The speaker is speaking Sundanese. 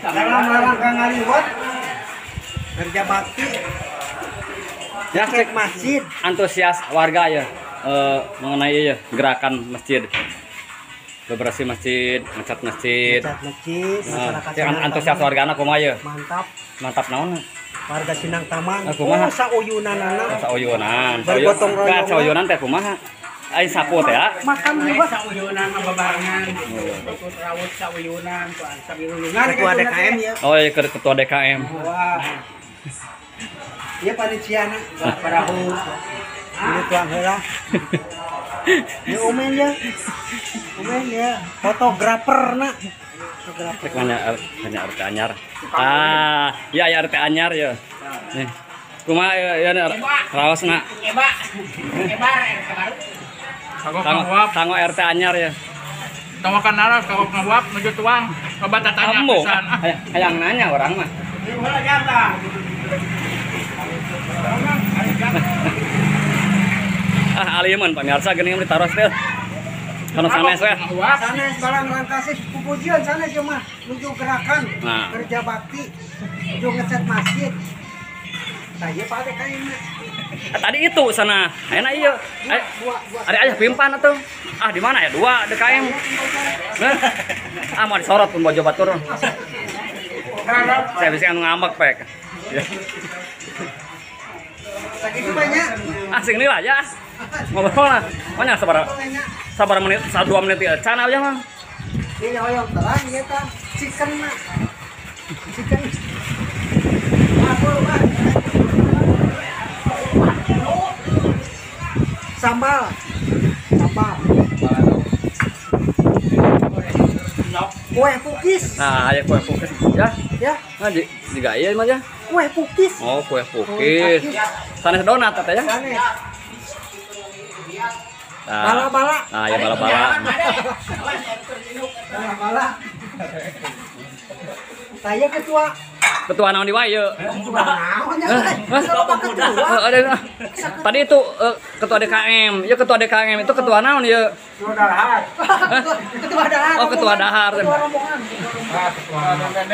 Dalam rangka ngaliwat kerja bakti. Ya, cek masjid. Antusias warga ya mengenai ya gerakan masjid. Bebersih masjid, ngecat masjid. Ngecat masjid, masyarakat. Antusias wargana kumaha ya? Mantap. Mantap naon? Warga Sinang Taman. Kumaha? Oh, sauyunanana. Sauyunan. Bergotong royong. Sauyunan teh kumaha? Aing sapu teh ya. Makan liwat sauyunan mah babarengan. Ikut rawut sauyunan tuan samilulungan. Ketua DKM ya. Oh iya, ketua DKM. Wah. Iya panitiana parahu. Ini tuang heula. Ini Umen ya. Umen ya, fotografer na. Cek mana hanya RT anyar. Ah, iya ya RT anyar ya. Nih. Kumaha ya raosna. Eba. Eba RT baru. Kanggo RT anyar ya. Tawakan naras kanggo ngahuap nuju tuang. Loba tatanya pisan. Hayang nanya orang mah. Ah, alieun pamirsa geuning ditaros teh. Kono sanes we. Sanes barang rangkasih pupujian sanes ieu mah nuju gerakan kerja bakti nuju ngecat masjid. Tah ieu Pak DKM. Tadi itu sana. Ayeuna ieu. Ada ayah pimpan atuh. Ah, di mana ya? Dua DKM. Nah. Ah, mau disorot pun bojo batur. Saya bisa anu ngambek pek. Sakitu banyak. Ah, sing lah ya. Ngobrol lah. Banyak sabar menit, 2 menit ya. Can aja mah. Ini hoyong terang ieu tah. Chicken mah. Chicken. Sambal. Sambal. Kue pukis. Nah, aya kue pukis ya. Ya. Nah, juga ieu mah ya. Kue pukis. Oh, kue pukis. Sanes donat teh ya. Sanes. Bala-bala. Nah, ya bala-bala. Bala-bala. Saya ketua. Ketua naon di wae ye? Ketua naon ya? Ketua. Tadi itu ketua DKM. Ya ketua DKM itu ketua naon ye? Ketua dahar. Ketua dahar. Oh, ketua dahar. Ketua rombongan. Ah, ketua DPD.